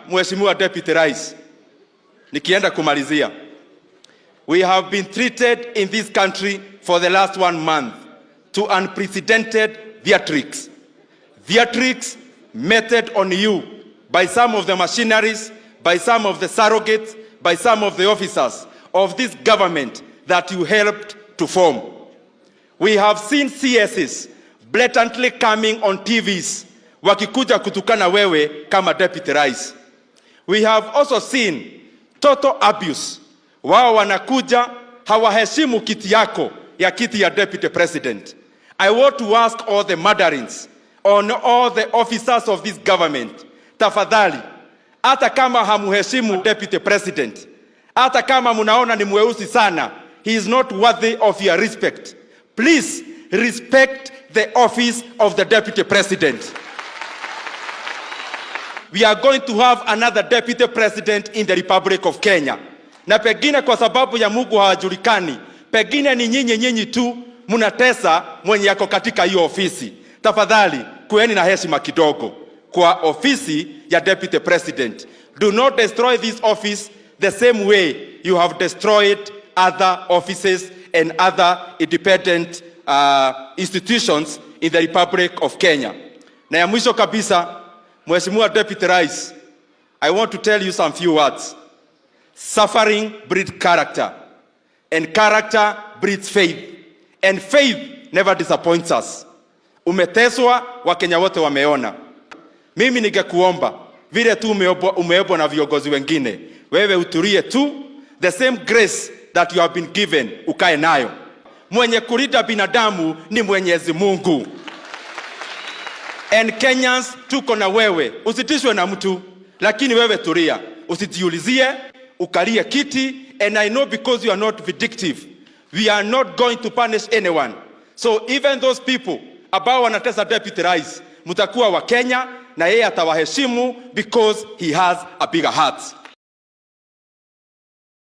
Mheshimiwa Deputy Rais, nikienda kumalizia, we have been treated in this country for the last one month to unprecedented theatrics. Theatrics meted on you by some of the machineries, by some of the surrogates, by some of the officers of this government that you helped to form. We have seen CSs blatantly coming on TVs wakikuja kutukana wewe kama Deputy Rais. We have also seen total abuse. Wao wanakuja hawaheshimu kiti yako ya kiti ya Deputy President. I want to ask all the mandarins on all the officers of this government, tafadhali, hata kama hamuheshimu Deputy President, hata kama munaona ni mweusi sana, he is not worthy of your respect. Please respect the office of the Deputy President. We are going to have another Deputy President in the Republic of Kenya. Na pengine kwa sababu ya Mungu hawajulikani, pengine ni nyinyi nyinyi tu mnatesa mwenye yako katika hiyo ofisi. Tafadhali kueni na heshima kidogo kwa ofisi ya Deputy President. Do not destroy this office the same way you have destroyed other offices and other independent institutions in the Republic of Kenya. Na ya mwisho kabisa, Mheshimiwa Deputy Rais, I want to tell you some few words. Suffering breeds character, and character breeds faith, and faith never disappoints us. Umeteswa, Wakenya wote wameona. Mimi ningekuomba vile tu umeombwa na viongozi wengine, wewe utulie tu, the same grace that you have been given ukae nayo. Mwenye kulinda binadamu ni Mwenyezi Mungu. And Kenyans tuko na wewe, usitishwe na mtu, lakini wewe tulia, usijiulizie, ukalie kiti. And I know because you are not vindictive, we are not going to punish anyone. So even those people ambao wanatesa Deputy Rais, mtakuwa wa Kenya na yeye atawaheshimu because he has a bigger heart.